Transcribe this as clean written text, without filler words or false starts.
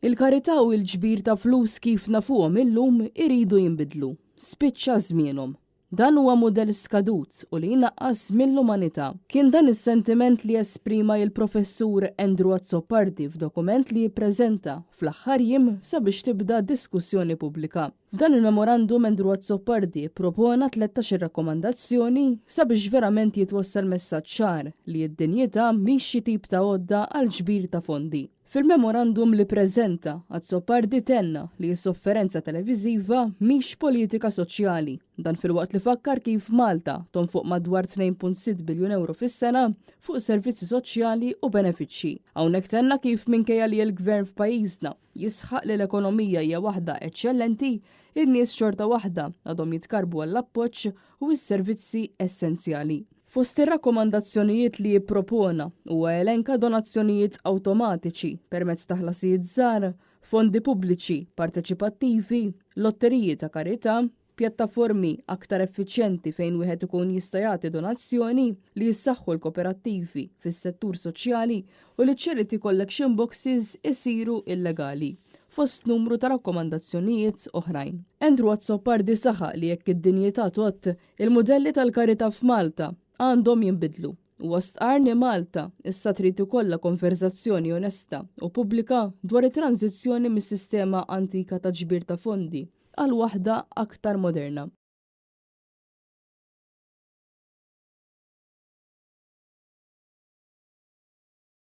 Il-karità u l-ġbir ta' flus kif nafuhom illum iridu jinbidlu. Spiċċa żmienhom. Dan huwa mudell skadut u li jnaqqas mill-umanità. Kien dan is-sentiment li esprima il-Professur Andrew Azzopardi f'dokument li ppreżenta fl-aħħar jiem sabiex tibda diskussjoni pubblika. F'dan il-memorandum, Andrew Azzopardi propona 13 rakkomandazzjoni sabiex verament jitwassal messaġġ ċar li d-dinjità mhix xi tip ta' għodda għal ġbir ta' fondi. Fil-memorandum li preżenta, Azzopardi tenna li s-sofferenza televiżiva mhix politika soċjali. Dan filwaqt li fakkar kif Malta tonfoq madwar 2.6 biljun euro fis-sena fuq servizzi soċjali u benefiċċji. Hawnhekk tenna kif minkejja li l-gvern f'pajjiżna jisħaq li l-ekonomija hija waħda eċċellenti, in-nies xorta waħda għadhom jitkarbu għall-appoġġ u s-servizzi essenzjali. Fost ir-rakkomandazzjonijiet li jippropona huwa elenka donazzjonijiet awtomatiċi permezz ta' ħlasijiet żgħar, fondi pubbliċi parteċipattivi, lotteriji ta' karità, pjattaformi aktar effiċjenti fejn wieħed ikun jista' jagħti donazzjoni, li jissaħħu l-kooperattivi fis-settur soċjali u li charity collection boxes isiru illegali, fost numru ta' rakkomandazzjonijiet oħrajn. Andrew Azzopardi saħaq li jekk id-dinjità tgħodd, il-modelli tal-karità f'Malta għandhom jinbidlu. U stqarr li Malta issa trid ikollha konverzazzjoni onesta u pubblika dwar it-tranzizzjoni mis-sistema antika ta' ġbir ta' fondi għal waħda aktar moderna.